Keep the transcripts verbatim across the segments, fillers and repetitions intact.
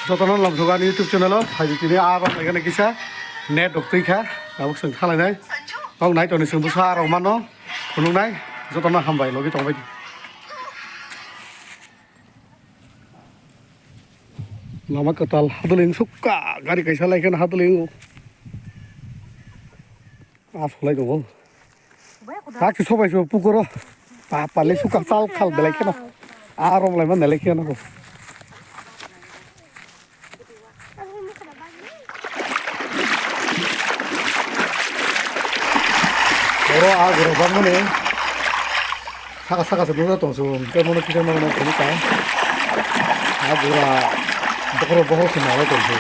Jotono lamsogo ani YouTube channel o, phaidi tini aro laigana kisa net rok twi kha, tabuk chwng thalainai. Nok nai toni chwng bwsa rok mano, phunuknai, jotono hambai logi tongbai di. Lama kwtal hadwlwng sukha, gari kaisa lai kheno hadwlwng o. Ah, solai tongo. Kaki sobai se pukoro. Pa pale suka sal khal belai kheno. Ah, rom lai man belai kheno. Oro ah gura bang mani. Saka saka se nukjak tong su, hingke mono kisa mano tini ta. A gura bokhoro bokhoro se nalai tong su.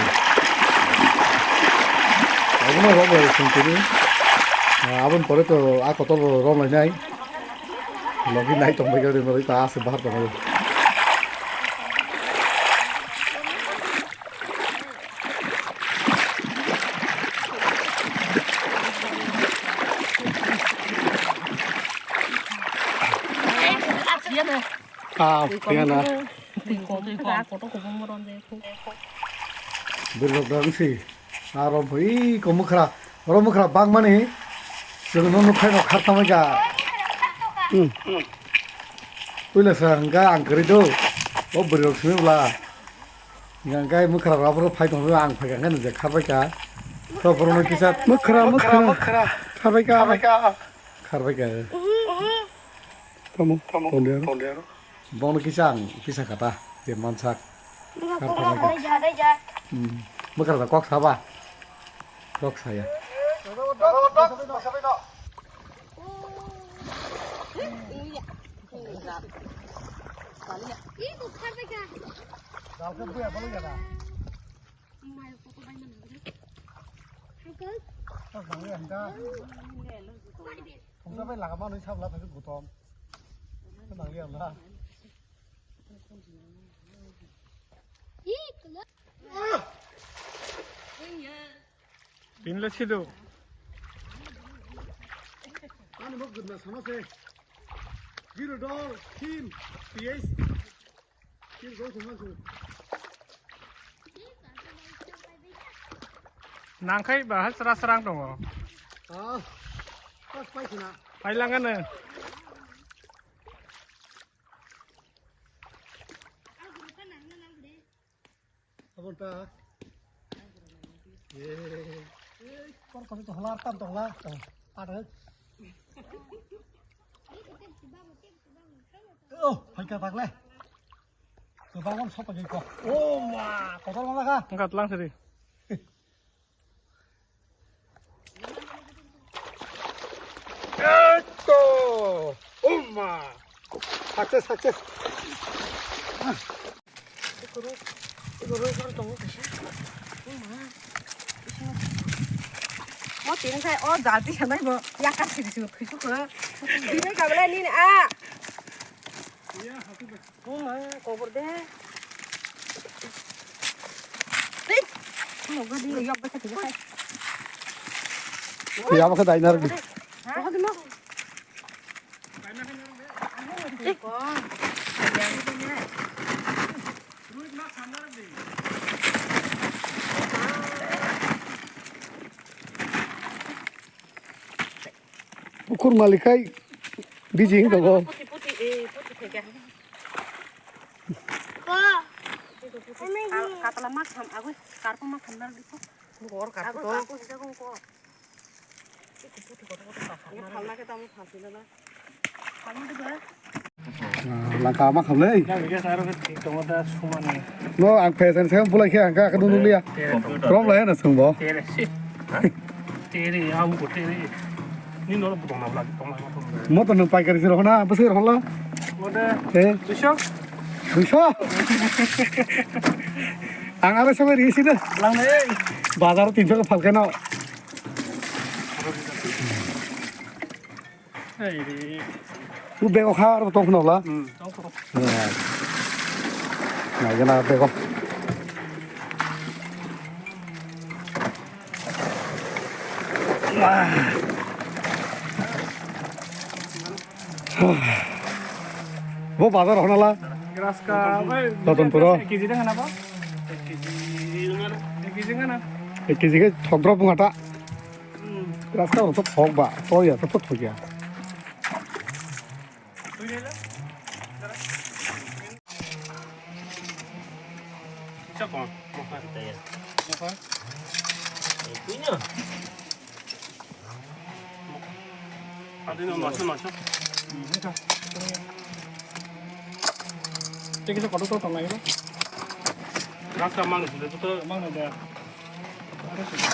Abono rok lai song tini. Aboni pore to a kotor rok lai nai. Logi nai tong bai khe ta ase bahar tong bai. Ah, kaya na. Birok dang si. Aro bhi ko mukra, ro mukra bang mani. Chwng no nukhai no khar tamai ka. Hmm. Puila sa hingka ang kwrwi do. O birok simi bla. Hingka mukra rok phai tong ang phai ka nang je khar bai ka. To borok no kisa mukra, mukra. Khar bai ka. Khar bai ka. Tamo, tamo, tondero. Bono kisa ang kisa kata, je mansak. Kar tamo. Hmm. Bwkra da kok saba. Kok saya. Uncle? Khungsa bai lama nui sabla phai gutom. Nang liya na. Ih, kena. Tin le sido. Ani mo gudna sama se. Giro dol, tin, piyes. Nangkhai bahai sra srang tongo. Ah, pas pai khna. Pailangano. Abon ta. Ye. Kor kor to holar tam tongla. Ada. Oh, hai ka tak le. Kwbangma sok paijak kok. O ma, kotor ma kha. Wngkha tlang siri. Ekto! O ma! Success, success. Mo tin khai o jalti sanai bo yakar siri siri khusu kho. Dinai kabla nini a. Buma, kobor de. Tei. Mo gadi yok baka tiga kai. Ya baka dai nar di. Ha? Mo gadi mo. Tei ko. Bukur malikai bijing dogo. Puti, puti, eh, puti theke. Ko. Puti, puti. Ame hi. Ka-, katla mak tham, agoi karpo mak tham nar dikho. Bor karpo. Agoi karpo sida kong ko. Puti, puti, koto, koto, ka, ka, ya, phalna ke tamo phalsina na. Phalna ke dora. Langka ma khamlei. No, ang phesan se bulai khe ang ka kadu nulia. Rom lai na sungbo. Tere si. Tere ya bu tere. Ni no bu tong na bla tong na tong. Mo to nang paikari sir hona, bwswk hona. Mo de. Eh? Duiso. Duiso. Ang aro sabai ri sini. Lang nei. Bazar tinso ka phalkeno. Ei re. U bego kha aro tong khna wla. Hmm, tong khna. Nai gana bego. Bo bazar hona la. Graska bai. Ratanpura. Kg de hana ba? Ek kg wngano. Ek kg wngano. Ek kg khe thok drop wngkha ta. Hmm. Raska rok to thok ba, to ya, to thok ya. Siya ko? Mokha. Mokha. Eh, kuya. Adi no, nocho, nocho. Tei kisa kotor kotor tongnai ba? Raska mang sile to. Mang na da. Are sile.